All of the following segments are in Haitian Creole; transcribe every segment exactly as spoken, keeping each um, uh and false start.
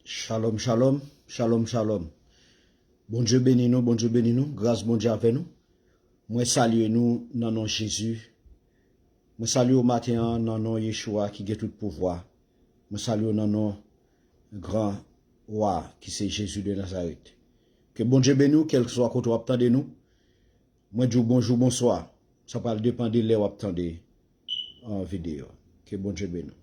Shalom, shalom, shalom, shalom. Bondye beni nou, Bondye beni nou, gras Bondye avè nou. Mwen salye nou nan non Jezi. Mwen salye w maten an nan non Yeshua ki gen tout pouvwa. Mwen salye w nan non gran wa ki se Jezi de Nazarèt. Ke Bondye beni w, kèlkeswa kote w ap tande nou. Mwen di w bonjou, bonswa. Sa pral depann de lè w ap tande an videyo. Ke Bondye beni w.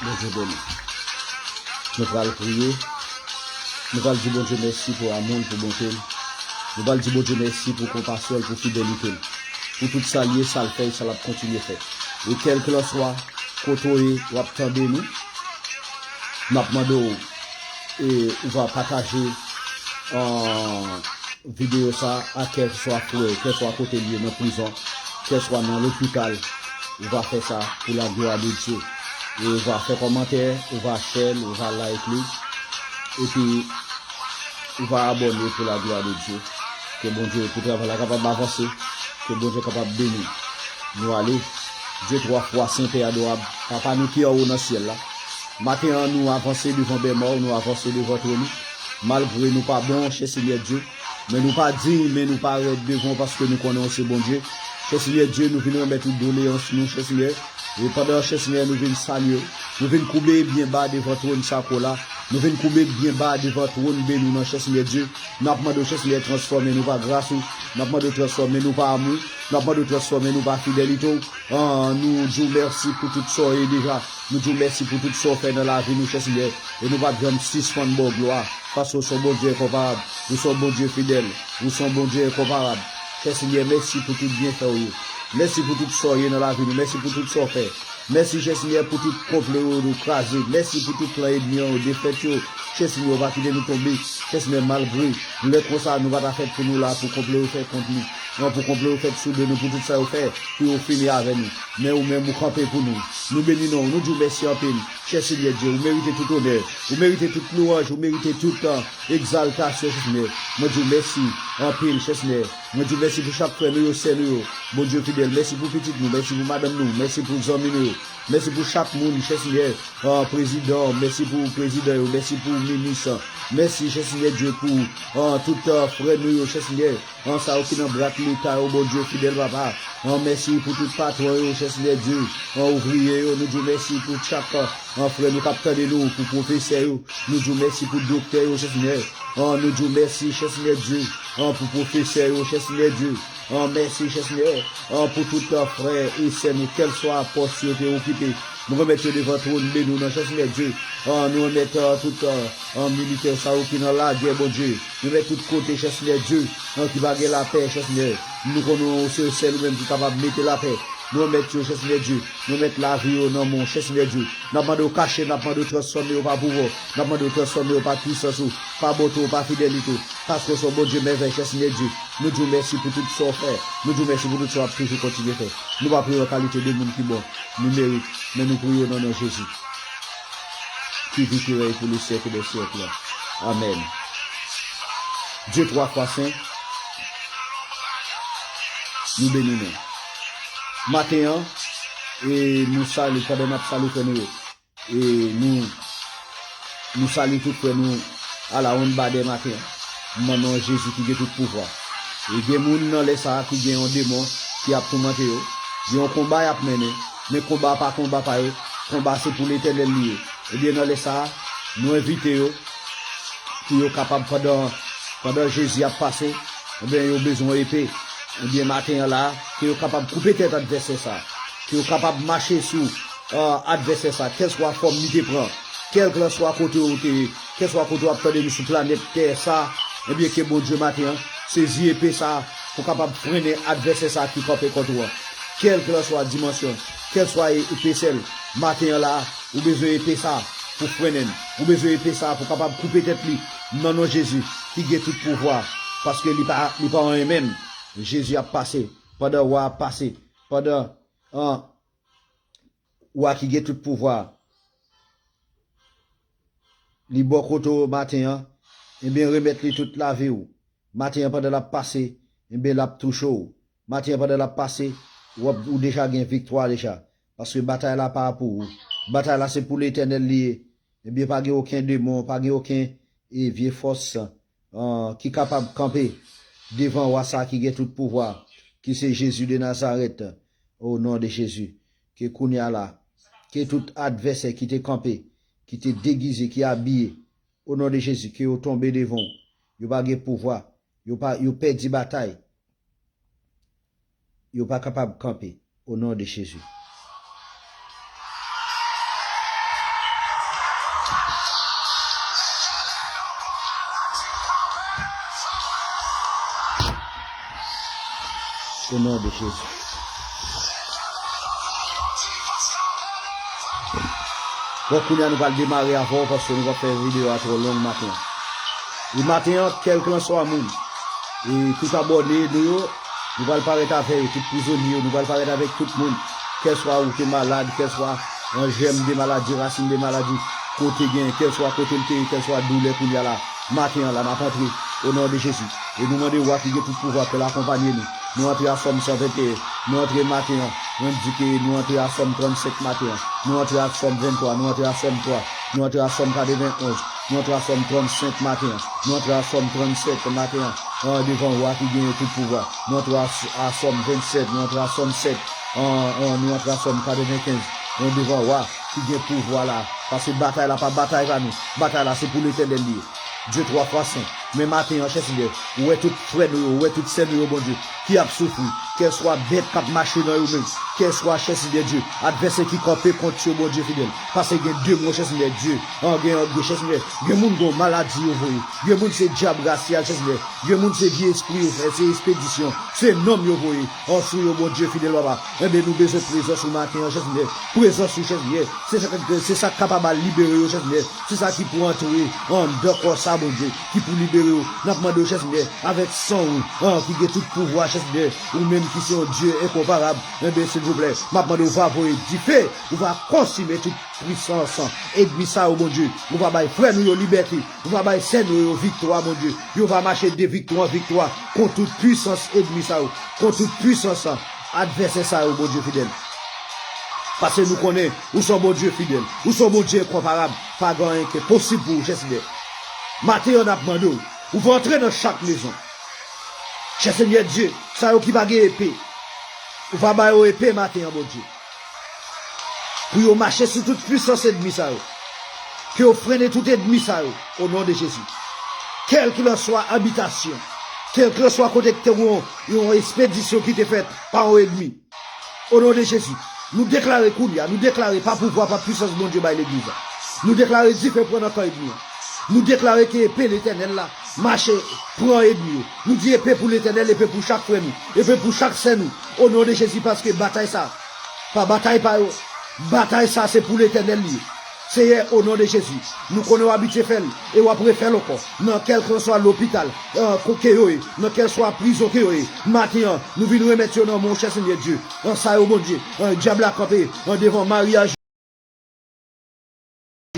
Bondye beni. Nou pral priye. Nou pral di Bondye mèsi pou amou l, pou bonte l. Nou pral di Bondye mèsi pou konpasyon l, pou fidelite l. Pou tout sa l ye, sa l fè, e sa l ap kontinye fè. E kèlkelanswa kote w ye, w ap tande nou, n ap mande w, e, ou va pataje, an, videyo sa a kèlkeswa frè, kèlkeswa kote l ye nan prizon, kèlkeswa nan lopital, ou va fè sa pou la glwa de Dye. E ou va fè kòmantè, ou va share l, ou va like li, epi ou va abòne pou la glwa de Dye. Ke Bondye, pou travay la kapab avanse, ke Bondye kapab beni nou. Nou ale. Dye twa fwa sen, Pè adorab, Papa nou ki anwo nan syèl la. Maten an, nou avanse devan bèmò w, nou avanse devan twòn ou. Malgre nou pa bon, chè Senyè Dye, men nou pa diy, men nou pa rèd devan w paske nou konnen w se Bondye. Chè Senyè Dye, nou vin remèt ou doleyans nou, chè Senyè. E pandan, chè Senyè, nou vin salye w, nou vin koube byen ba devan twòn sakre w la. Nou vin koube byen ba devan twòn beni w nan, chè Senyè Dye. N ap mande w, chè Senyè, transfòme nou pa gras ou. N ap mande w transfòme nou pa amou w. N ap mande w transfòme nou pa fidelite w. An, nou di w mèsi pou tout sa w ye deja. Nou di w mèsi pou tout sa w fè nan lavi nou, chè Senyè. E nou p ap janm sispann ba w glwa, paske w se yon Bondye enkonparab. Ou se yon Bondye fidèl. Ou se yon Bondye enkonparab. Chè Senyè, mèsi pou tout byenfè w yo. Mèsi pou tout sa w ye nan lavi nou. Mèsi pou tout sa w fè. Mèsi, chè Senyè, pou tout konplo yo nou kraze. Mèsi pou tout plan ènmi an yo defèt yo. Chè Senyè, ou pa kite nou tonbe. Chè Senyè, malgre lè konsa nou pa ta fèt pou nou la, pou konplo yo fèt kont nou. Non, pou konplo yo fèt sou do nou, pou tout sa yo fè, pou yo fini avè nou. Men ou menm, ou kanpe pou nou. Nou beni non w, nou di w mèsi anpil. Chè Senyè Dye, ou merite tout onè, ou merite tout lwanj, ou merite tout, euh, egzaltasyon, chè Senyè. Mwen di w mèsi anpil, chè Senyè. Mwen di w mèsi pou chak frè nou yo, sè nou yo. Bondye fidèl, mèsi pou pitit nou, mèsi pou madanm nou, mèsi pou zanmi nou yo. Mèsi pou chak moun, chè Senyè. Ah, prezidan, mèsi pou prezidan yo, mèsi pou minis. Mèsi, chè Senyè Dye, pou, ah, tout, ah, frè nou yo, chè Senyè. An, sa yo ki nan brat leta yo, Bondye fidèl, papa. An, mèsi pou tout patwon yo, chè Senyè Dye. An, ouvriye yo, nou di w mèsi pou chak, an, frè nou k ap tande nou, pou pwofesè yo. Nou di w mèsi pou doktè yo, chè Senyè. An, nou di w mèsi, chè Senyè Dye. An, pou pwofesè yo, chè Senyè Dye. An, mèsi, chè Senyè. An, pou tout, an, frè e sè nou, kèlswa pòs yo te okipe. Nou remèt yo devan twòn beni w nan, chè Senyè Dye. An, nou remèt, an, tout, an, an, militè sa yo ki nan lagè, Bondye. Nou remèt tout kote, chè Senyè Dye, an, ki pa gen lapè, chè Senyè. Nou konnen w se sèl ou menm ki kapab mete lapè. Nou remèt yo, chè Senyè Dye. Nou remèt lavi yo nan men w, chè Senyè Dye. N ap mande w kache, n ap mande w transfòme yo pa pouvwa w. N ap mande w transfòme yo pa pwisans ou, pa bonte w, pa fidelite w. Paske w se yon Bondye mèvèy, chè Senyè Dye. Nou di w mèsi pou tout sa w fè. Nou di w mèsi pou tout sa w ap toujou kontinye fè. Nou pa priye w an kalite de moun ki bon, nou merit, men nou priye w nan non Jezi, ki viv, ki rèy pou le syèk dè syèk la. Amèn. Dye twa fwa sen, nou beni nou. Maten an, e nou salye, pandan n ap salye frè nou yo. E nou, nou salye tout frè nou a la wonn badè maten an, nan non Jezi ki gen tout pouvwa. E gen moun nan lè sa a ki gen yon demon ki ap toumante yo. Gen yon konba y ap mennen, men konba a pa konba pa yo. Konba se pou Letènèl li ye. Ebyen, nan lè sa a, nou envite yo pou yo kapab, pandan, pandan Jezi ap pase, ebyen, yo bezwen epe. Ebyen, maten an la, ke yo kapab koupe tèt advèsè sa. Ke yo kapab mache sou, ah, advèsè sa, kèlswa fòm li te pran, kèlkelanswa kote w te ye, kèlswa kote w ap tande nou sou planèt tè sa, ebyen, ke Bondye maten an sezi epe sa pou kapab frennen advèsè sa ki kanpe kont ou an. Kèlkelanswa dimansyon, kèlswa e-, epesè l, maten an la, ou bezwen epe sa pou frennen l. Ou bezwen epe sa pou kapab koupe tèt li nan non Jezi ki gen tout pouvwa, paske li pa, li pa anyen menm. Jezi ap pase, pandan wa ap pase, pandan, an, wa ki gen tout pouvwa, li bò kote w maten an, ebyen, remèt li tout lavi w. Maten an, pandan l ap pase, ebyen, l ap touche w. Maten an, pandan l ap pase, w ap, ou deja gen viktwa deja. Paske batay la pa pou ou. Batay la se pou Letènèl li ye. Ebyen, pa gen okenn demon, pa gen okenn, e, vye fòs, ah, ki kapab kanpe devan wa sa ki gen tout pouvwa, ki se Jezi de Nazarèt. O non de Jezi, ke kounye a la, ke tout advèsè ki te kanpe, ki te degize, ki abiye, o non de Jezi, ke yo tonbe devan w. Yo pa gen pouvwa, yo pa, yo pèdi batay. Yo pa kapab kanpe, o non de Jezi. O non de Jezi. Bon, kounye a nou pral demare avè w paske nou pap fè videyo a twò long maten an. E maten an, kèlkanswa moun, e tout abòne nou yo, nou pral parèt avè yo, tout prizonye yo, nou pral parèt avèk tout moun. Kèlswa ou te malad, kèlswa yon jèm de maladi, rasin de maladi, kote gen, kèlswa kote l te ye, kèlswa doulè kounye a la. Maten an la, n ap antre, o non de Jezi. E nou mande wa ki gen tout pouvwa pou l akonpanye nou. Nou antre a Sòm san venteyen. Nou antre maten an. Nou di ke nou antre a Sòm trannsenk maten an. Nou antre a Sòm venntwa. Nou antre a Sòm twa. Nou antre a Sòm katrevenonz. Nou antre a Sòm trannsenk maten an. Nou antre a Sòm trannsenk maten an. An devan wa ki genyen tout pouvwa. Nou antre a, a Sòm vennsèt. Nou antre a Sòm sèt. An, an, nou antre a Sòm katrevenkenz. An devan wa ki gen pouvwa la. Paske batay la pa batay pa nou. Batay la se pou Letènèl li ye. Dye twa fwa sen. Men maten an, chè Senyè, ou wè tout frè nou yo, ou wè tout sè nou yo, Bondye, ki ap soufri, kèlswa bèt k ap mache nan yo menm, kèlswa, chè Senyè Dye, advèsè ki kanpe kont yo, Bondye fidèl. Paske gen demon, chè Senyè Dye, an, gen, gen, chè Senyè, gen moun gen maladi yo voye, gen moun se dyab rasyal, chè Senyè, gen moun se vye espri yo fè, se espedisyon, se nonm yo voye, an, sou yo, Bondye fidèl, papa. Enben, nou bezwen prezans ou maten an, chè Senyè, prezans ou, chè Senyè, se sa, se sa k kapab al libere yo, chè Senyè. Se sa ki pou antre anndan kò sa, Bondye, ki pou libere yo. N ap mande w, chè Senyè, avèk san ou, an, ki gen tout pouvwa, chè Senyè, ou menm ki se yon Dye enkonparab, enben, silvouplè, m ap mande w va voye dife, ou va konsime tout pwisans ènmi sa yo, Bondye. Ou va bay frè nou yo libète, ou va bay sè nou yo viktwa, Bondye. Yo va mache de viktwa an viktwa kont tout pwisans ènmi sa yo, kont tout pwisans advèsè sa yo, Bondye fidèl. Paske nou konnen ou se yon Bondye fidèl, ou se yon Bondye enkonparab. Pa gen anyen ki enposib pou ou, chè Senyè. Maten an, n ap mande w, ou va antre nan chak mezon. Chè Senyè Dye, sa yo ki pa gen epe, ou va ba yo epe maten an, Bondye. Pou yo mache sou tout pwisans ènmi sa yo. Ke yo frennen tout ènmi sa yo, o non de Jezi. Kèlkelanswa abitasyon, kèlkelanswa kote ki te yon, yon espedisyon ki te fèt pa yon ènmi. O non de Jezi, nou deklare kounye a, nou deklare pa pouvwa, pa pwisans Bondye bay legliz la. Nou deklare dife pran nan kan ènmi an. Nou deklare ke epe Letènèl la mache pran ènmi yo. Nou di epe pou Letènèl, epe pou chak frè nou, epe pou chak sè nou. O non de Jezi, paske batay sa, pa batay pa yo. Batay sa, se pou Letènèl li ye. Seyè, o non de Jezi, nou konnen w abitye fè l, e w ap refè l ankò. Nan kèlkanswa lopital, eh, ke yo ye, nan kèlswa prizon ke yo ye, maten an, nou vin remèt yo nan men w, chè Senyè Dye. An sa yo, Bondye, an dyab la kanpe, an devan maryaj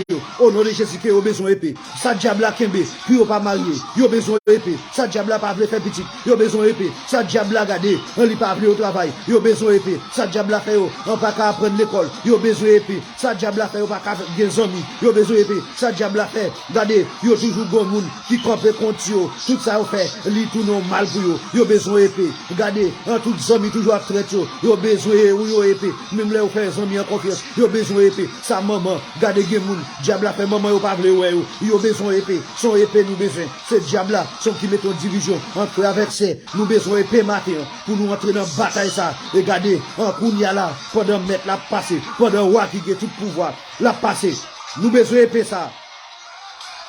yo. O non de Jezi, ke yo bezwen epe. Sa dyab la kenbe pou yo pa marye, yo bezwen epe. Sa dyab la pa vle fè pitit, yo bezwen epe. Sa dyab la gade, an li pa vle yo travay, yo bezwen epe. Sa dyab la fè yo, an pa ka aprann lekòl, yo bezwen epe. Sa dyab la fè yo pa ka gen zanmi, yo bezwen epe. Sa dyab la fè, gade, yo toujou gon moun ki kanpe kont yo. Tout sa yo fè, li tounen yon mal pou yo. Yo bezwen epe. Gade, an tout zanmi toujou ap trèt yo. Yo bezwen ou yo epe. Menm lè yo fè zanmi an konfyans, yo bezwen epe. Sa manman, gade gen moun, dyab la fè manman yo pa vle wè yo. Yo bezwen epe. Se yon epe nou bezwen. Se dyab la, se yon ki mete yon divizyon ant frè avèk sè. Nou bezwen epe maten an pou nou antre nan batay sa. E gade, an kounye a la, pandan mèt la ap pase, pandan wa ki gen tout pouvwa l ap pase, nou bezwen epe sa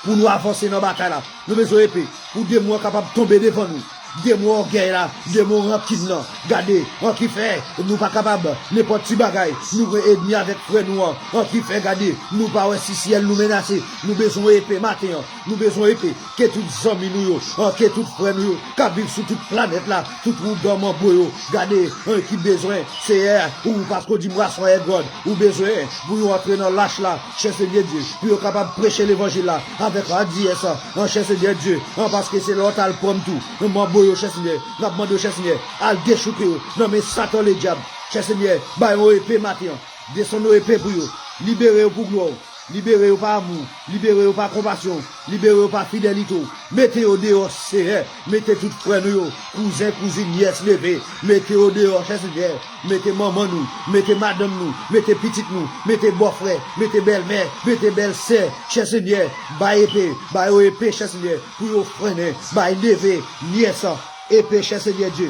pou nou avanse nan batay la. Nou bezwen epe pou demon an kapab tonbe devan nou. Demon ògèy la, demon rankin nan. Gade, an ki fè nou pa kapab nenpòt ti bagay. Nou gen ènmi avèk frè nou an. An ki fè, gade, nou pa wè si syèl nou menase. Nou bezwen epe maten an. Nou bezwen epe, ke tout zanmi nou yo, an, ke tout frè nou yo, k ap viv sou tout planèt la, tout ougan manbo yo, gade, an, ki bezwen, Seyè, ou, paske w di m rason-an, ou bezwen, pou yo antre nan lach la, chè Senyè Dye, pou yo kapab preche levanjil la, avèk radiyès, an, chè Senyè Dye, an, paske se lè w t al pran m tou, manbo yo, chè Senyè, n ap mande w, chè Senyè, al dechouke yo, nan men Satan Ledyab, chè Senyè, ba yo epe maten an, desann yo epe pou yo, libere yo pou glwa w. Libere yo pa amou, libere yo pa konpasyon, libere yo pa fidelite w. Mete yo deyò, Seyè. Mete tout frè nou yo, kouzen, kouzin, nyès, neve. Mete yo deyò, chè Senyè. Mete manman nou, mete madanm nou, mete pitit nou, mete bòfrè, mete bèlmè, mete bèlsè, chè Senyè. Bay epe, ba yo epe, chè Senyè, pou yo frennen. Bay neve, nyès, epe, chè Senyè Dye,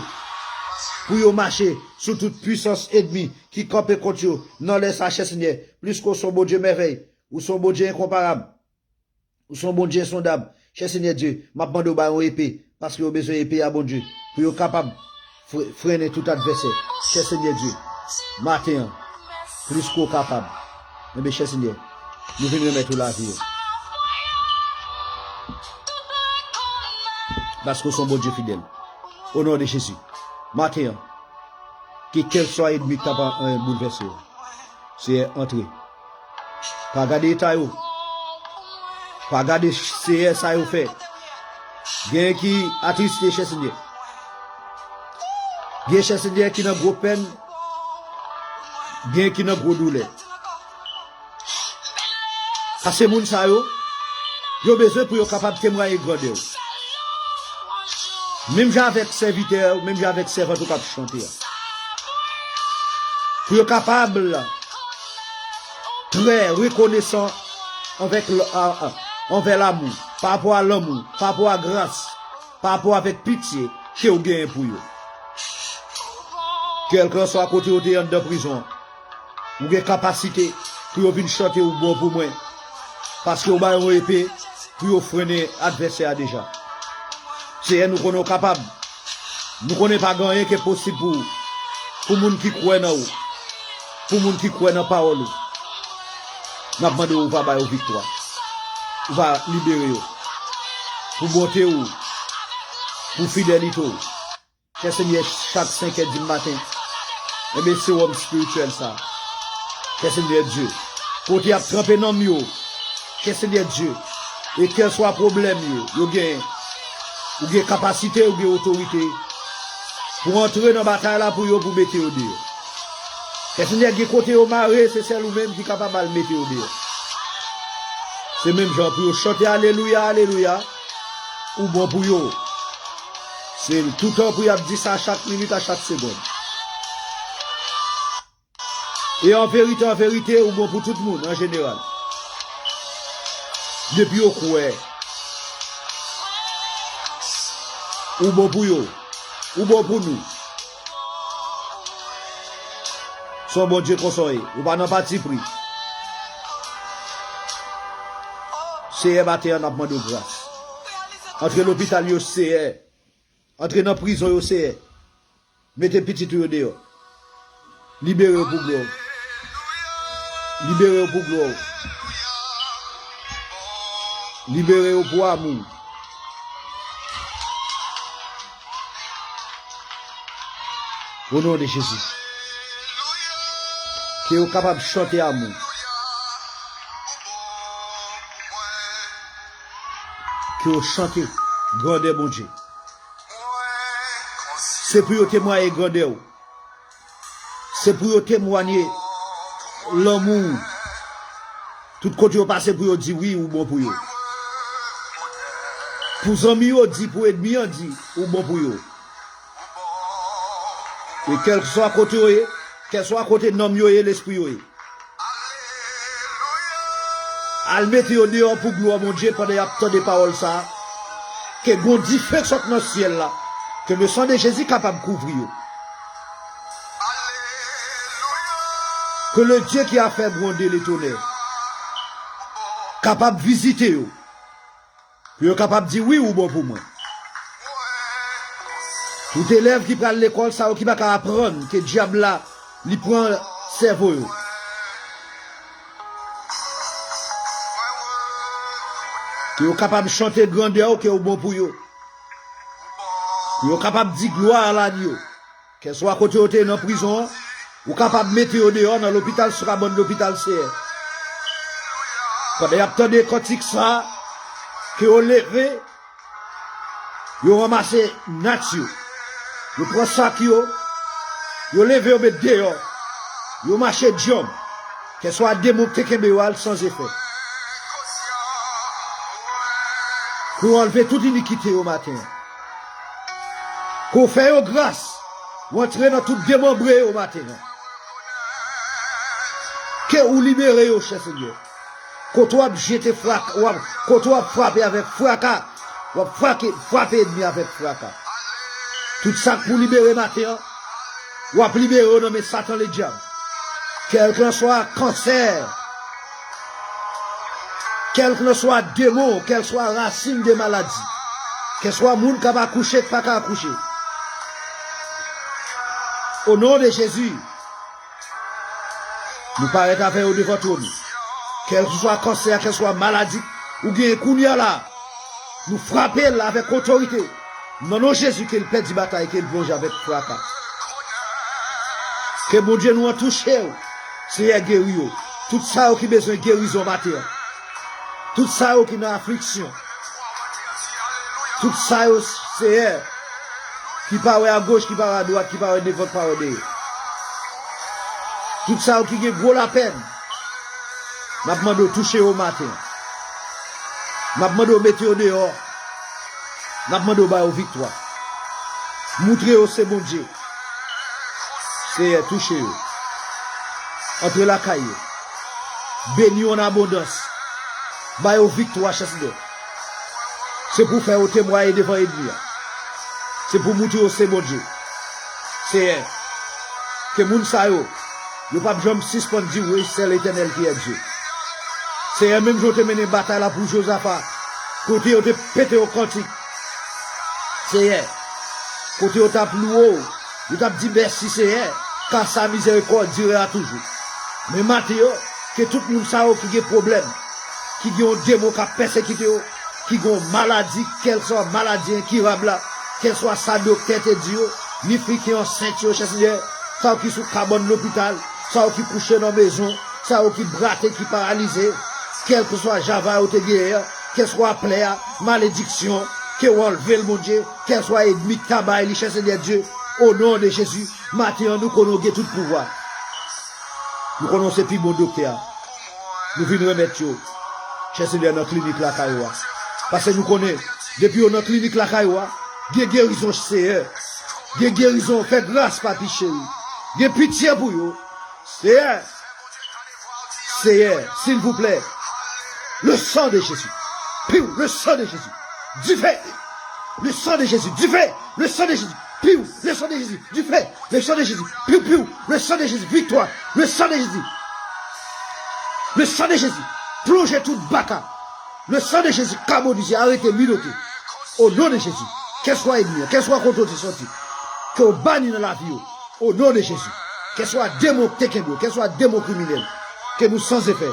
pou yo mache sou tout pwisans ènmi ki kanpe kont yo nan lè sa, chè Senyè. Pliske w se yon Bondye mèvèy, ou se yon Bondye enkonparab. Ou se yon Bondye ensondab. Chè Senyè Dye, m ap mande w ba yo epe, paske yo bezwen epe a Bondye, pou yo kapab fre- frennen tout advèsè. Chè Senyè Dye, maten an, pliske w kapab. Enben, chè Senyè, nou vin renmèt ou lavi yo. Paske w se yon Bondye fidèl. O non de Jezi, maten an, ke kèlswa ènmi k t ap, eh, boulvèse yo, Seyè, antre. Pa gade eta yo. Pa gade, Seyè, sa yo fè. Gen ki atriste, chè Senyè. Gen, chè Senyè, ki nan gwo pèn. Gen ki nan gwo doulè. Paske moun sa yo, yo bezwen pou yo kapab temwaye grandè w. Menm jan avèk sèvitè w, menm jan avèk sèvant ou k ap chante a. Pou yo kapab trè rekonesan anvèk l- a- a- anvè lamou, pa rapò a lanmou, pa rapò a gras, pa rapò avèk pitye ke w genyen pou yo. Kèlkanswa kote yo te ye anndan prizon an, ou gen kapasite pou yo vin chante ou bon pou mwen, paske w ba yo yon epe pou yo frennen advèsè a deja. Seyè, nou konnen w kapab. Nou konnen pa gen anyen ki enposib pou ou, pou moun ki kwè nan ou, pou moun ki kwè nan pawòl ou. N ap mande w, ou va ba yo viktwa. Ou va libere yo. Pou bonte ou, pou fidelite ou. Chè Senyè, chak senk è di maten, enben, sewòm espirityèl sa. Chè Senyè Dye, kote y ap tranpe nanm yo, chè Senyè Dye, e kèlswa pwoblèm yo, yo genyen, ou gen kapasite, ou gen otorite pou antre nan batay la pou yo, pou mete yo deyò. Chè Senyè, gen kote yo mare, se sèl ou menm ki kapab al mete yo deyò. Se menm jan pou yo chante alelouya, alelouya, ou bon pou yo. Se toutan pou y ap di sa, chak minit, a chak segonn. E an verite, an verite, ou bon pou tout moun, an jeneral. Depi yo kwè, ou bon pou yo, ou bon pou nou. Se yon Bondye konsa w ye, ou pa nan patipri. Seyè, maten an, n ap mande w gras. Antre lopital yo, Seyè. Antre nan prizon yo, Seyè. Mete pitit ou yo deyò. Libere yo pou glwa w. Libere yo pou glwa w. Libere yo pou amou w. O non de Jezi. Ke yo kapab chante amou. Ke yo chante grandè Bondye. Se pou yo temwaye grandè w. Se pou yo temwanye lanmou w. Tout kote yo pase pou yo di wi, ou bon pou yo. Pou zanmi yo di, pou ènmi an di, ou bon pou yo. E kèlkeswa kote yo ye, kèlkeswa kote nanm yo ye, lespri yo ye. Al mete yo deyò pou glwa Bondye pandan y ap tande pawòl sa a. Ke gon dife k sot nan syèl la. Ke le san de Jezi kapab kouvri yo. Que le Dieu qui a fait gronder les tonnerres kapab vizite yo. Pou yo kapab di, wi, ou bon pou mwen. Tout elèv ki pral lekòl, sa yo ki pa ka aprann ke dyab la, li pran sèvo yo. Pou yo kapab chante grandè w ke w bon pou yo. Pou yo kapab di glwa a la di yo. Kèlswa kote yo te ye nan prizon an, ou kapab mete yo deyò nan lopital, sou kabann lopital, Seyè. Pandan y ap tande kantik sa a, ke yo leve, yo ranmase nat yo, yo pran sak yo, yo leve yo met deyò, yo mache djanm. Kèlswa demon ki te kenbe yo al san zefè. Pou w anlve tout inikite yo maten an. Pou w fè yo gras, w antre nan tout demanbre yo maten an. Ke ou libere yo, chè Senyè. Kote w ap jete fraka, w ap, kote w ap frape avèk fraka, w ap frape, frape ènmi avèk fraka. Tout sa k pou libere maten an, w ap libere yo nan men Satan ledyab. Kèlkanswa kansè, kèlkanswa demon, kèlswa rasin de maladi, kèlswa moun k ap akouche, k pa ka akouche. O non de Jezi, nou parèt avè yo devan twòn ou. Kèlkeswa kansè a, kèlkeswa maladi ou genyen kounye a la, nou frape l avèk otorite. Nan non Jezi, ke l pèdi batay, ke l plonje avèk fraka. Ke Bondye nou an touche yo. Seyè, geri yo. Tout sa yo ki bezwen gerizon maten an. Tout sa yo ki nan afliksyon. Tout sa yo, Seyè, ki pa wè agoch, ki pa wè adwat, ki pa wè devan, ki pa wè dèyè. Tout sa yo ki gen gwo lapèn, n ap mande w touche yo maten an. N ap mande w mete yo deyò. N ap mande w ba yo viktwa. Moutre yo se Bondye. Seyè, touche yo. Antre lakay yo. Beni yo an abondans. Ba yo viktwa, chè Senyè. Se pou fè yo temwaye devan ènmi a. Se pou moutre yo se Bondye. Seyè, ke moun sa yo, yo p ap janm sispann di, wi, c'est l'Éternel qui est Dieu. Seyè, menm jan w te mennen batay la pou Jozafa, kote yo te pete yon kantik. Seyè, kote yo t ap louwe w, yo t ap di, mèsi, Seyè, car sa miséricorde durera toujours. Men maten yo, ke tout moun sa yo ki gen pwoblèm, ki gen yon demon k ap pèsekite yo, ki gen yon maladi, kèlswa maladi enkirab la, kèlswa sa doktè te di yo, ni fi ki ansent yo, chè Senyè, sa yo ki sou kabann lopital, sa yo ki kouche nan mezon, sa yo ki brate, ki paralize, kèlkeswa java yo te genyen an, kèlswa plè a, malediksyon, ke w anlve l, Bondye, kèlswa ènmi k ta bay li, chè Senyè Dye, o non de Jezi, maten an, nou konnen w gen tout pouvwa. Nou konnen w se pi bon doktè a. Nou vin remèt yo, chè Senyè, nan klinik lakay ou a. Paske nou konnen, depi yo nan klinik lakay ou a, gen gerizon, Seyè. Gen gerizon, fè gras, Papi cheri. Gen pitye pou yo, Seyè. Seyè, silvouplè. Le sang de Jésus. Piu, le sang de Jésus. Dife. Le sang de Jésus. Dife. Le sang de Jésus. Piu, le sang de Jésus. Dife. Le sang de Jésus. Piu, piu. Le sang de Jésus. Viktwa. Le sang de Jésus. Le sang de Jésus. Plonje tout baka. Le sang de Jésus. Kabonize, arete, minote. O non de Jezi. Kèlswa ènmi an, kèlswa kote w te soti, ke w bani nan lavi yo. O non de Jezi. Kèlswa demon ki te kenbe w, kèlswa demon kriminèl, ke nou san zefè,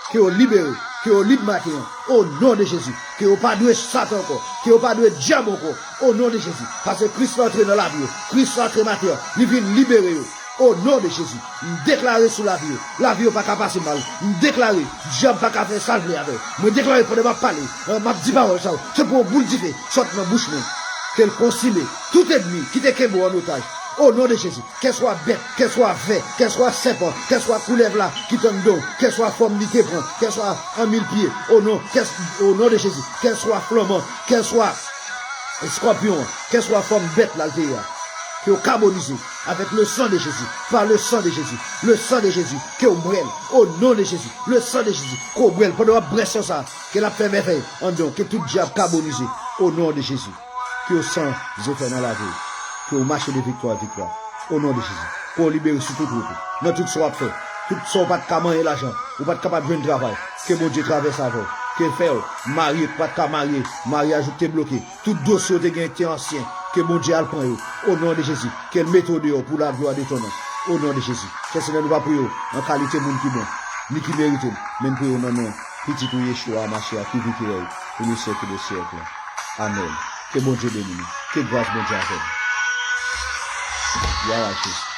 ke yo libere, ke yo lib maten an. O non de Jezi. Ke yo pa dwe Satan ankò, ke yo pa dwe dyab ankò. O non de Jezi. Paske Kris la antre nan lavi yo. Kris la antre maten an. Li vin libere yo. O non de Jezi. M deklare sou lavi yo. Lavi yo pa ka pase mal. M deklare, dyab pa ka fè sa l vle avè yo. Mwen deklare pandan m ap pale, m ap di pawòl sa yo. Se pou yon boul dife sot nan bouch mwen. Ke l konsime tout ènmi ki te kenbe w an otaj. O non de Jezi, kèlswa bèt, kèlswa vè, kèlswa sèpan, kèlswa koulèv la ki t anndan w, kèlswa fòm li te pran, kèlswa an mil pye, o non, kèl, o non de Jezi, kèlswa flanman, kèlswa eskòpyon an, kèlswa fòm bèt la l te ye a, ke yo kabonize avèk le sang de Jésus, par le sang de Jésus, le sang de Jésus, ke w bwè l, o non de Jezi, le sang de Jésus, ke w bwè l, pandan w ap bwè san sa, ke l ap fè mèvèy anndan w, ke tout dyab kabonize, o non de Jezi. Ke w san zefè nan lavi w. Ke w mache de viktwa an viktwa. O non de Jezi. Ke w libere sou tout wout ou. Nan tout sa w ap fè. Tout sa w pa t ka manyen lajan. Ou pa t kapab jwenn travay. Ke Bondye travèse avè w. Ke l fè w marye, ou pa t ka marye. Maryaj ou te bloke. Tout dosye w te gen te ansyen. Ke Bondye al pran yo. O non de Jezi. Ke l mete w deyò pou laglwa de ton non. O non de Jezi. Chè Senyè, nou pa priye w an kalite moun ki bon, ni ki merite l. Men n priye w nan non Pitit ou Yeshua Mashiach ki viv ki rèy. Pou nou syèk de syèk. Amèn. Ke Bondye beni nou. Ke gras Bondye avè nou. Glwa a Jezi.